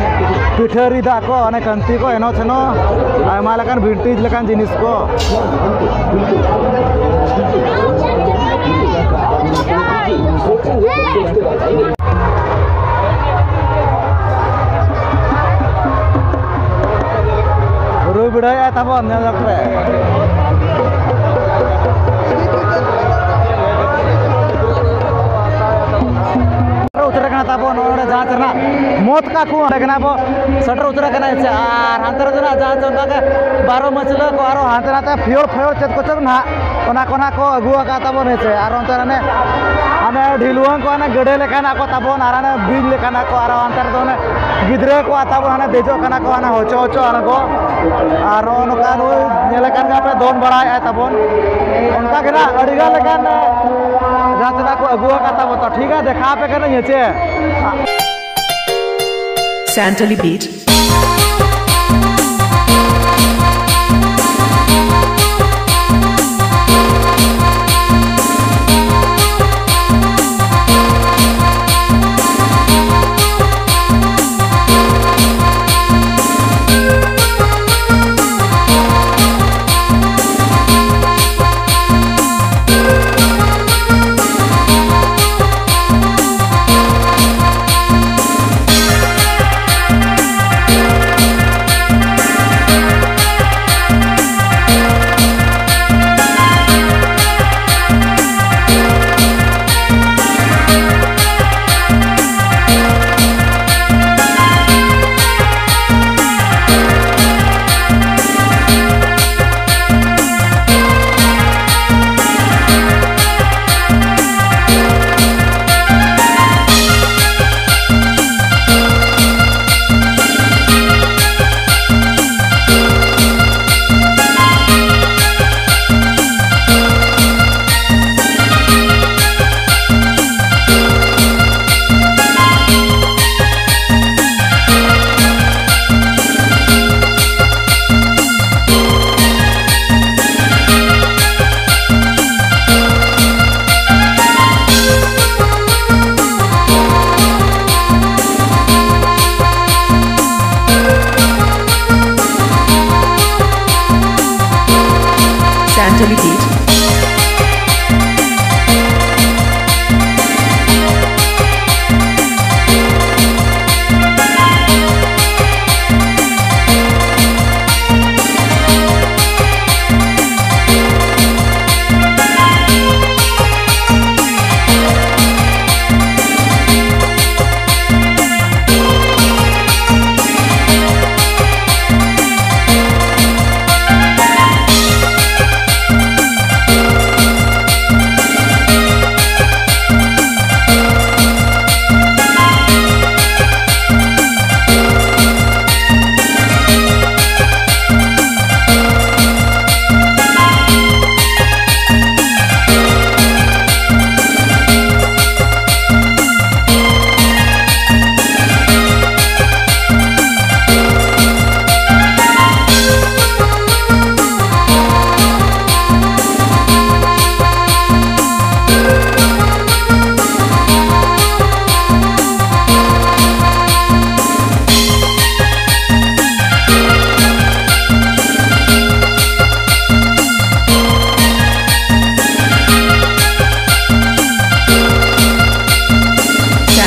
ᱯᱤᱴᱷᱟᱹ ᱨᱤᱫᱟᱜ ᱠᱚ, ᱚᱱᱮ ᱠᱟᱱᱛᱤ ᱠᱚ, ᱮᱱᱚ ᱥᱮᱱᱚ ᱟᱭᱢᱟ ᱞᱮᱠᱟᱱ ᱵᱷᱤᱱᱴᱮᱡᱽ ᱞᱮᱠᱟᱱ ᱡᱤᱱᱤᱥ ᱠᱚ᱾ ᱨᱩᱭ ᱵᱮᱲᱟᱭᱮᱫᱼᱟᱭ ᱛᱟᱵᱚᱱ, ᱧᱮᱞ ᱧᱚᱜ ᱯᱮ᱾ ᱥᱮᱴᱮᱨ ᱩᱛᱟᱹᱨ ᱠᱟᱱᱟ ᱛᱟᱵᱚᱱ ᱱᱚᱜᱼᱚᱭ ᱱᱚᱰᱮ ᱡᱟᱦᱟᱸ ᱨᱮᱱᱟᱜ ᱢᱚᱛ ᱠᱟ ᱠᱚ ᱚᱸᱰᱮ ᱠᱟᱱᱟ ᱵᱚ ᱥᱮᱴᱮᱨ ᱩᱛᱟᱹᱨ ᱠᱟᱱᱟ᱾ ᱥᱮ ᱟᱨ ᱦᱟᱱᱛᱮ ᱨᱮᱫᱚ ᱱᱟᱜ ᱡᱟᱦᱟᱸ ᱪᱮ ᱚᱱᱠᱟ ᱜᱮ ᱵᱟᱨᱚ ᱢᱟᱹᱪᱞᱟᱹ ᱠᱚ ᱟᱨᱚ ᱦᱟᱱᱛᱮ ᱱᱟᱛᱮ ᱯᱷᱤᱭᱚᱲ ᱯᱷᱤᱭᱚᱲ ᱪᱮᱫ ᱠᱚᱪᱚᱝ ᱱᱟᱦᱟᱜ ᱚᱱᱟ ᱠᱚ ᱱᱟᱦᱟᱜ ᱠᱚ ᱟᱹᱜᱩ ᱟᱠᱟᱫ ᱛᱟᱵᱚᱱ᱾ ᱦᱮᱸ ᱥᱮ ᱟᱨ ᱚᱱᱛᱮ ᱨᱮ ᱦᱟᱱᱮ ᱦᱟᱱᱮ ᱰᱷᱤᱞᱣᱟᱹᱝ ᱠᱚ ᱦᱟᱱᱮ ᱜᱟᱹᱰᱮ ᱞᱮᱠᱟᱱᱟᱜ ᱠᱚ ᱛᱟᱵᱚᱱ ᱟᱨ ᱦᱟᱱᱮ ᱵᱤᱧ ᱞᱮᱠᱟᱱᱟᱜ ᱠᱚ ᱟᱨ ᱚᱱᱛᱮ ᱨᱮᱫᱚ ᱚᱱᱮ ᱜᱤᱫᱽᱨᱟᱹ ᱠᱚᱣᱟᱜ ᱛᱟᱵᱚᱱ ᱦᱟᱱᱮ ᱫᱮᱡᱚᱜ ᱠᱟᱱᱟ ᱠᱚ ᱦᱟᱱᱮ ᱦᱚᱪᱚ ᱦᱚᱪᱚ ᱟᱬᱜᱚ᱾ ᱟᱨ ᱱᱚᱜᱼᱚ ᱱᱚᱝᱠᱟ ᱱᱩᱭ ᱧᱮᱞᱮ ᱠᱟᱱ ᱜᱮᱭᱟ ᱯᱮ ᱫᱚᱱ ᱵᱟᱲᱟᱭᱮᱫᱼᱟᱭ ᱛᱟᱵᱚᱱ᱾ ᱚᱱᱠᱟ ᱜᱮ ᱱᱟᱜ ᱟᱹᱰᱤ ᱜᱟᱱ ᱞᱮᱠᱟᱱ ᱡᱟᱦᱟᱸ ᱛᱤᱱᱟᱹᱜ ᱠᱚ ᱟᱹᱜᱩ ᱟᱠᱟᱫ ᱛᱟᱵᱚᱱ ᱛᱚ ᱴᱷᱤᱠ ᱜᱮᱭᱟ ᱫᱮᱠᱷᱟᱣ ᱟᱯᱮ ᱠᱟᱹᱱᱟᱹᱧ ᱦᱮᱸ ᱪᱮ᱾ Santali Beat.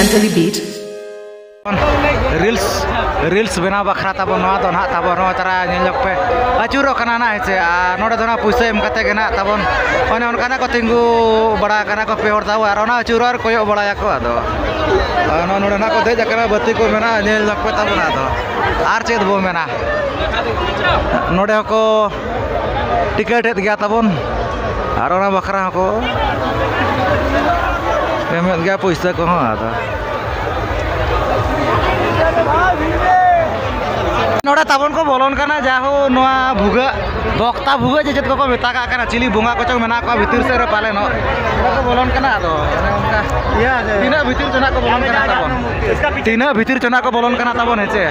Italy beat. Reels reels ᱵᱮᱱᱟᱣ ᱵᱟᱠᱷᱨᱟ ᱛᱟᱵᱚᱱ ᱱᱚᱣᱟ ᱫᱚ ᱱᱟᱦᱟᱜ ᱛᱟᱵᱚᱱ ᱱᱚᱣᱟ ᱛᱟᱨᱟ ᱧᱮᱞ ᱧᱚᱜ ᱯᱮ᱾ ᱟᱹᱪᱩᱨᱚᱜ ᱠᱟᱱᱟ ᱱᱟᱦᱟᱜ, ᱦᱮᱸ ᱥᱮ? ᱟᱨ ᱱᱚᱰᱮ ᱫᱚ ᱱᱟᱦᱟᱜ ᱯᱩᱭᱥᱟᱹ ᱮᱢ ᱠᱟᱛᱮ ᱜᱮ ᱱᱟᱦᱟᱜ ᱛᱟᱵᱚᱱ ᱚᱱᱮ ᱚᱱᱠᱟᱱᱟᱜ ᱠᱚ ᱛᱤᱸᱜᱩ ᱵᱟᱲᱟ ᱟᱠᱟᱱᱟ ᱠᱚ ᱯᱮ ᱦᱚᱲ ᱛᱟᱵᱚ, ᱟᱨ ᱚᱱᱟ ᱟᱹᱪᱩᱨᱚᱜ ᱟᱨ ᱠᱚᱭᱚᱜ ᱵᱟᱲᱟᱭᱟᱠᱚ᱾ ᱟᱫᱚ ᱟᱨ ᱱᱚᱜᱼᱚ ᱱᱚᱰᱮ ᱱᱟᱦᱟᱜ ᱠᱚ ᱫᱮᱡ ᱟᱠᱟᱱᱟ, ᱵᱟᱹᱛᱤ ᱠᱚ ᱢᱮᱱᱟᱜᱼᱟ, ᱧᱮᱞ ᱧᱚᱜ ᱯᱮ ᱛᱟᱵᱚᱱ᱾ ᱟᱫᱚ ᱟᱨ ᱪᱮᱫ ᱵᱚ ᱢᱮᱱᱟ, ᱱᱚᱰᱮ ᱦᱚᱸᱠᱚ ᱴᱤᱠᱤᱴ ᱮᱫ ᱜᱮᱭᱟ ᱛᱟᱵᱚᱱ, ᱟᱨ ᱚᱱᱟ ᱵᱟᱠᱷᱨᱟ ᱦᱚᱸᱠᱚ ᱮᱢᱮᱫ ᱜᱮᱭᱟ ᱯᱩᱭᱥᱟᱹ ᱠᱚᱦᱚᱸ᱾ ᱟᱫᱚ ᱱᱚᱰᱮ ᱛᱟᱵᱚᱱ ᱠᱚ ᱵᱚᱞᱚᱱ ᱠᱟᱱᱟ, ᱡᱟᱦᱳ ᱱᱚᱣᱟ ᱵᱷᱩᱜᱟᱹᱜ, ᱵᱚᱠᱛᱟ ᱵᱷᱩᱜᱟᱹᱜ ᱡᱮ ᱪᱮᱫ ᱠᱚᱠᱚ ᱢᱮᱛᱟ ᱠᱟᱜ ᱠᱟᱱᱟ, ᱪᱤᱞᱤ ᱵᱚᱸᱜᱟ ᱠᱚᱪᱚᱝ ᱢᱮᱱᱟᱜ ᱠᱚᱣᱟ ᱵᱷᱤᱛᱤᱨ ᱥᱮᱫ ᱨᱮ ᱯᱟᱞᱮᱱᱚᱜ᱾ ᱱᱚᱰᱮ ᱠᱚ ᱵᱚᱞᱚᱱ ᱠᱟᱱᱟ᱾ ᱟᱫᱚ ᱚᱱᱮ ᱚᱱᱠᱟ ᱛᱤᱱᱟᱹᱜ ᱵᱷᱤᱛᱤᱨ ᱪᱚ ᱱᱟᱜ ᱠᱚ ᱵᱚᱞᱚᱱ ᱠᱟᱱᱟ ᱛᱟᱵᱚᱱ, ᱛᱤᱱᱟᱹᱜ ᱵᱷᱤᱛᱤᱨ ᱪᱚ ᱱᱟᱜ ᱠᱚ ᱵᱚᱞᱚᱱ ᱠᱟᱱᱟ ᱛᱟᱵᱚᱱ, ᱦᱮᱸ ᱪᱮ?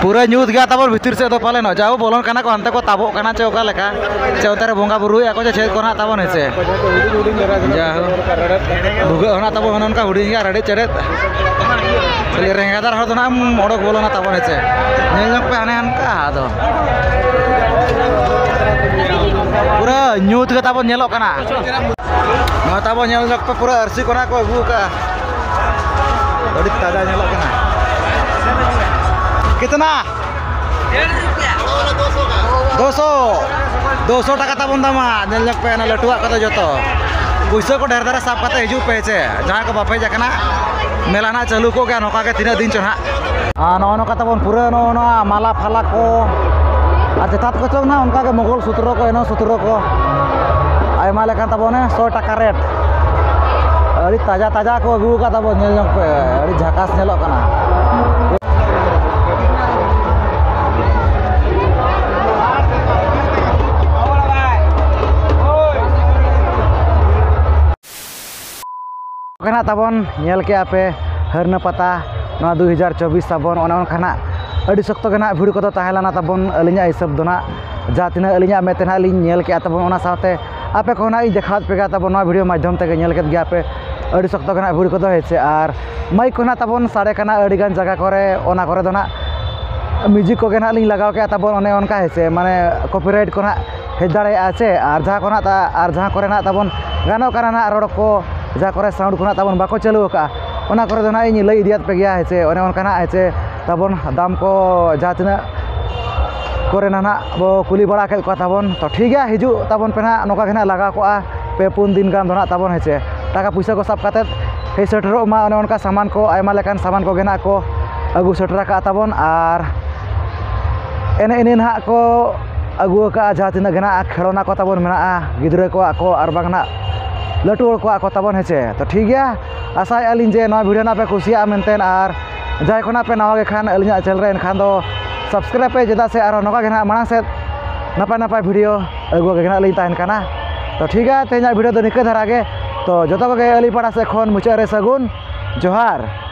ᱯᱩᱨᱟᱹ ᱧᱩᱛ ᱜᱮᱭᱟ ᱛᱟᱵᱚᱱ ᱵᱷᱤᱛᱤᱨ ᱥᱮᱫ ᱫᱚ ᱯᱟᱞᱮᱱᱚᱜ᱾ ᱡᱟᱦᱳ ᱵᱚᱞᱚᱱ ᱠᱟᱱᱟ ᱠᱚ, ᱦᱟᱱᱛᱮ ᱠᱚ ᱛᱟᱵᱚᱜ ᱠᱟᱱᱟ ᱪᱮ ᱚᱠᱟ ᱞᱮᱠᱟ, ᱪᱮ ᱚᱱᱛᱮ ᱨᱮ ᱵᱚᱸᱜᱟ ᱵᱩᱨᱩᱭᱮᱫᱼᱟ ᱠᱚ ᱪᱮ ᱪᱮᱫ ᱠᱚ ᱱᱟᱜ ᱛᱟᱵᱚᱱ, ᱦᱮᱸ ᱪᱮ? ᱡᱟᱦᱳ ᱵᱷᱩᱜᱟᱹᱜ ᱦᱚᱸ ᱱᱟᱜ ᱛᱟᱵᱚᱱ ᱚᱱᱮ ᱚᱱᱠᱟ ᱦᱩᱰᱤᱧ ᱜᱮᱭᱟ, ᱨᱮᱰᱮᱫ ᱪᱮᱰᱮᱫ᱾ ᱠᱷᱟᱹᱞᱤ ᱨᱮᱸᱜᱮᱫᱟᱨ ᱦᱚᱲ ᱫᱚ ᱱᱟᱜ ᱮᱢ ᱚᱰᱚᱠ ᱵᱚᱞᱚᱱᱟ ᱛᱟᱵᱚᱱ, ᱦᱮᱸ ᱪᱮ? ᱧᱮᱞ ᱧᱚᱜ ᱯᱮ ᱦᱟᱱᱮ ᱦᱟᱱᱠᱟ᱾ ᱟᱫᱚ ᱯᱩᱨᱟᱹ ᱧᱩᱛ ᱜᱮ ᱛᱟᱵᱚᱱ ᱧᱮᱞᱚᱜ ᱠᱟᱱᱟ᱾ ᱱᱚᱣᱟ ᱛᱟᱵᱚᱱ ᱧᱮᱞ ᱧᱚᱜ ᱯᱮ, ᱯᱩᱨᱟᱹ ᱟᱹᱨᱥᱤ ᱠᱚ ᱱᱟᱜ ᱠᱚ ᱟᱹᱜᱩ ᱟᱠᱟᱫᱼᱟ᱾ ᱟᱹᱰᱤ ᱛᱟᱡᱟ ᱧᱮᱞᱚᱜ ᱠᱟᱱᱟ᱾ ᱠᱤᱛᱱᱟ? ᱫᱩᱥᱚ᱾ ᱫᱩᱥᱚ ᱴᱟᱠᱟ ᱛᱟᱵᱚᱱ ᱫᱟᱢᱟ᱾ ᱧᱮᱞ ᱧᱚᱜ ᱯᱮ, ᱚᱱᱟ ᱞᱟᱹᱴᱩᱣᱟᱜ ᱠᱚᱫᱚ ᱡᱚᱛᱚ᱾ ᱯᱩᱭᱥᱟᱹ ᱠᱚ ᱰᱷᱮᱨ ᱫᱷᱟᱨᱟ ᱥᱟᱵ ᱠᱟᱛᱮ ᱦᱤᱡᱩᱜ ᱯᱮ, ᱦᱮᱸ ᱪᱮ? ᱡᱟᱦᱟᱸᱭ ᱠᱚ ᱵᱟᱯᱮ ᱦᱮᱡ ᱟᱠᱟᱱᱟ, ᱢᱮᱞᱟ ᱱᱟᱜ ᱪᱟᱹᱞᱩ ᱠᱚᱜ ᱜᱮᱭᱟ ᱱᱚᱝᱠᱟ ᱜᱮ ᱛᱤᱱᱟᱹᱜ ᱫᱤᱱ ᱪᱚ ᱱᱟᱜ᱾ ᱟᱨ ᱱᱚᱜᱼᱚ ᱱᱚᱝᱠᱟ ᱛᱟᱵᱚᱱ ᱯᱩᱨᱟᱹ ᱱᱚᱜᱼᱚ ᱱᱚᱣᱟ ᱢᱟᱞᱟ ᱯᱷᱟᱞᱟ ᱠᱚ ᱟᱨ ᱡᱚᱛᱷᱟᱛ ᱠᱚ ᱪᱚᱝ ᱱᱟᱜ ᱚᱱᱠᱟ ᱜᱮ ᱢᱚᱜᱚᱞ ᱥᱩᱛᱨᱚ ᱠᱚ, ᱮᱱᱚ ᱥᱩᱛᱨᱚ ᱠᱚ, ᱟᱭᱢᱟ ᱞᱮᱠᱟᱱ ᱛᱟᱵᱚᱱ ᱥᱚᱭ ᱴᱟᱠᱟ ᱨᱮᱴ᱾ ᱟᱹᱰᱤ ᱛᱟᱡᱟ ᱛᱟᱡᱟ ᱠᱚ ᱟᱹᱜᱩ ᱟᱠᱟᱫ ᱛᱟᱵᱚᱱ, ᱧᱮᱞ ᱧᱚᱜ ᱯᱮ, ᱟᱹᱰᱤ ᱡᱷᱟᱠᱟᱥ ᱧᱮᱞᱚᱜ ᱠᱟᱱᱟ᱾ ᱚᱠᱟ ᱱᱟᱜ ᱛᱟᱵᱚᱱ ᱧᱮᱞ ᱠᱮᱜᱼᱟ ᱯᱮ ᱦᱟᱹᱨᱱᱟᱹ ᱯᱟᱛᱟ ᱱᱚᱣᱟ ᱫᱩᱭ ᱦᱟᱡᱟᱨ ᱪᱚᱵᱵᱤᱥ ᱛᱟᱵᱚᱱ, ᱚᱱᱮ ᱚᱱᱠᱟ ᱱᱟᱜ ᱟᱹᱰᱤ ᱥᱚᱠᱛᱚ ᱜᱮ ᱱᱟᱜ ᱵᱷᱤᱲ ᱠᱚᱫᱚ ᱛᱟᱦᱮᱸ ᱞᱮᱱᱟ ᱛᱟᱵᱚᱱ᱾ ᱟᱹᱞᱤᱧᱟᱜ ᱦᱤᱥᱟᱹᱵ ᱫᱚ ᱱᱟᱜ ᱡᱟᱦᱟᱸ ᱛᱤᱱᱟᱹᱜ ᱟᱹᱞᱤᱧᱟᱜ ᱢᱮᱫ ᱛᱮ ᱱᱟᱜ ᱞᱤᱧ ᱧᱮᱞ ᱠᱮᱜᱼᱟ ᱛᱟᱵᱚᱱ, ᱚᱱᱟ ᱥᱟᱶᱛᱮ ᱟᱯᱮ ᱠᱚᱦᱚᱸ ᱱᱟᱜ ᱤᱧ ᱫᱮᱠᱷᱟᱣ ᱯᱮ ᱜᱮᱭᱟ ᱛᱟᱵᱚᱱ, ᱱᱚᱣᱟ ᱵᱷᱤᱰᱤᱭᱳ ᱢᱟᱫᱽᱫᱷᱚᱢ ᱛᱮᱜᱮ ᱧᱮᱞ ᱠᱮᱫ ᱜᱮᱭᱟ ᱯᱮ ᱟᱹᱰᱤ ᱥᱚᱠᱛᱚ ᱜᱮ ᱱᱟᱜ ᱵᱷᱤᱲ ᱠᱚᱫᱚ, ᱦᱮᱸ ᱥᱮ᱾ ᱟᱨ ᱢᱟᱭᱤᱠ ᱠᱚ ᱱᱟᱜ ᱛᱟᱵᱚᱱ ᱥᱟᱰᱮ ᱠᱟᱱᱟ ᱟᱹᱰᱤ ᱜᱟᱱ ᱡᱟᱭᱜᱟ ᱠᱚᱨᱮ, ᱚᱱᱟ ᱠᱚᱨᱮ ᱫᱚ ᱱᱟᱜ ᱢᱤᱭᱩᱡᱤᱠ ᱠᱚᱜᱮ ᱱᱟᱜ ᱞᱤᱧ ᱞᱟᱜᱟᱣ ᱠᱮᱜᱼᱟ ᱛᱟᱵᱚᱱ, ᱚᱱᱮ ᱚᱱᱠᱟ, ᱦᱮᱸ ᱥᱮ, ᱢᱟᱱᱮ ᱠᱚᱯᱤᱨᱟᱭᱤᱴ ᱠᱚ ᱱᱟᱜ ᱦᱮᱡ ᱫᱟᱲᱮᱭᱟᱜᱼᱟ ᱥᱮ᱾ ᱟᱨ ᱡᱟᱦᱟᱸ ᱠᱚ ᱱᱟᱜ ᱛᱟ-, ᱟᱨ ᱡᱟᱦᱟᱸ ᱠᱚᱨᱮ ᱱᱟᱜ ᱛᱟᱵᱚᱱ ᱜᱟᱱᱚᱜ ᱠᱟᱱᱟ ᱱᱟᱜ ᱨᱚᱲ ᱠᱚ, ᱡᱟᱦᱟᱸ ᱠᱚᱨᱮ sound ᱠᱚ ᱱᱟᱜ ᱛᱟᱵᱚᱱ ᱵᱟᱠᱚ ᱪᱟᱹᱞᱩ ᱟᱠᱟᱫᱼᱟ, ᱚᱱᱟ ᱠᱚᱨᱮ ᱫᱚ ᱱᱟᱜ ᱤᱧ ᱞᱟᱹᱭ ᱤᱫᱤᱭᱟᱫ ᱯᱮ ᱜᱮᱭᱟ, ᱦᱮᱸ ᱥᱮ᱾ ᱚᱱᱮ ᱚᱱᱠᱟ ᱱᱟᱜ, ᱦᱮᱸ ᱥᱮ, ᱛᱟᱵᱚᱱ ᱫᱟᱢ ᱠᱚ ᱡᱟᱦᱟᱸ ᱛᱤᱱᱟᱹᱜ ᱠᱚᱨᱮ ᱱᱟᱜ ᱵᱚ ᱠᱩᱞᱤ ᱵᱟᱲᱟ ᱠᱮᱫ ᱠᱚᱣᱟ ᱛᱟᱵᱚᱱ᱾ ᱛᱚ ᱴᱷᱤᱠ ᱜᱮᱭᱟ, ᱦᱤᱡᱩᱜ ᱛᱟᱵᱚᱱ ᱯᱮ ᱱᱟᱜ, ᱱᱚᱝᱠᱟ ᱜᱮ ᱱᱟᱜ ᱞᱟᱜᱟᱣ ᱠᱚᱜᱼᱟ ᱯᱮ ᱯᱩᱱ ᱫᱤᱱ ᱜᱟᱱ ᱫᱚ ᱱᱟᱜ ᱛᱟᱵᱚᱱ, ᱦᱮᱸ ᱥᱮ᱾ ᱴᱟᱠᱟ ᱯᱩᱭᱥᱟᱹ ᱠᱚ ᱥᱟᱵ ᱠᱟᱛᱮᱫ ᱦᱮᱡ ᱥᱮᱴᱮᱨᱚᱜ ᱢᱟ᱾ ᱚᱱᱮ ᱚᱱᱠᱟ ᱥᱟᱢᱟᱱ ᱠᱚ, ᱟᱭᱢᱟ ᱞᱮᱠᱟᱱ ᱥᱟᱢᱟᱱ ᱠᱚᱜᱮ ᱱᱟᱜ ᱠᱚ ᱟᱹᱜᱩ ᱥᱮᱴᱮᱨ ᱟᱠᱟᱫ ᱛᱟᱵᱚᱱ᱾ ᱟᱨ ᱮᱱᱮ ᱤᱱᱟᱹ ᱱᱟᱦᱟᱜ ᱠᱚ ᱟᱹᱜᱩ ᱟᱠᱟᱫᱼᱟ ᱡᱟᱦᱟᱸ ᱛᱤᱱᱟᱹᱜ ᱜᱮ ᱱᱟᱦᱟᱜ ᱠᱷᱮᱞᱳᱱᱟ ᱠᱚ ᱛᱟᱵᱚᱱ ᱢᱮᱱᱟᱜᱼᱟ, ᱜᱤᱫᱽᱨᱟᱹ ᱠᱚᱣᱟᱜ ᱠᱚ ᱟᱨ ᱵᱟᱝ ᱱᱟᱦᱟᱜ ᱞᱟᱹᱴᱩ ᱦᱚᱲ ᱠᱚᱣᱟᱜ ᱠᱚ ᱛᱟᱵᱚᱱ, ᱦᱮᱸ ᱪᱮ᱾ ᱛᱚ ᱴᱷᱤᱠ ᱜᱮᱭᱟ, ᱟᱥᱟᱭᱮᱫᱼᱟ ᱞᱤᱧ ᱡᱮ ᱱᱚᱣᱟ video ᱱᱟᱦᱟᱜ ᱯᱮ ᱠᱩᱥᱤᱭᱟᱜᱼᱟ ᱢᱮᱱᱛᱮ᱾ ᱟᱨ ᱡᱟᱦᱟᱸᱭ ᱠᱷᱚᱱᱟᱜ ᱯᱮ ᱱᱟᱣᱟ ᱜᱮ ᱠᱷᱟᱱ ᱟᱹᱞᱤᱧᱟᱜ channel ᱨᱮ, ᱮᱱᱠᱷᱟᱱ ᱫᱚ subscribe ᱯᱮ, ᱪᱮᱫᱟᱜ ᱥᱮ ᱟᱨᱦᱚᱸ ᱱᱚᱝᱠᱟ ᱜᱮ ᱱᱟᱦᱟᱜ ᱢᱟᱲᱟᱝ ᱥᱮᱫ ᱱᱟᱯᱟᱭ ᱱᱟᱯᱟᱭ video ᱟᱹᱜᱩ ᱜᱮ ᱱᱟᱦᱟᱜ ᱞᱤᱧ ᱛᱟᱦᱮᱱ ᱠᱟᱱᱟ᱾ ᱛᱚ ᱴᱷᱤᱠ ᱜᱮᱭᱟ, ᱛᱮᱦᱮᱧᱟᱜ video ᱫᱚ ᱱᱤᱝᱠᱟᱹ ᱫᱷᱟᱨᱟ ᱜᱮ᱾ ᱛᱚ ᱡᱚᱛᱚ ᱠᱚᱜᱮ ᱟᱹᱞᱤᱧ ᱯᱟᱦᱴᱟ ᱥᱮᱫ ᱠᱷᱚᱱ ᱢᱩᱪᱟᱹᱫ ᱨᱮ ᱥᱟᱹᱜᱩᱱ ᱡᱚᱦᱟᱨ᱾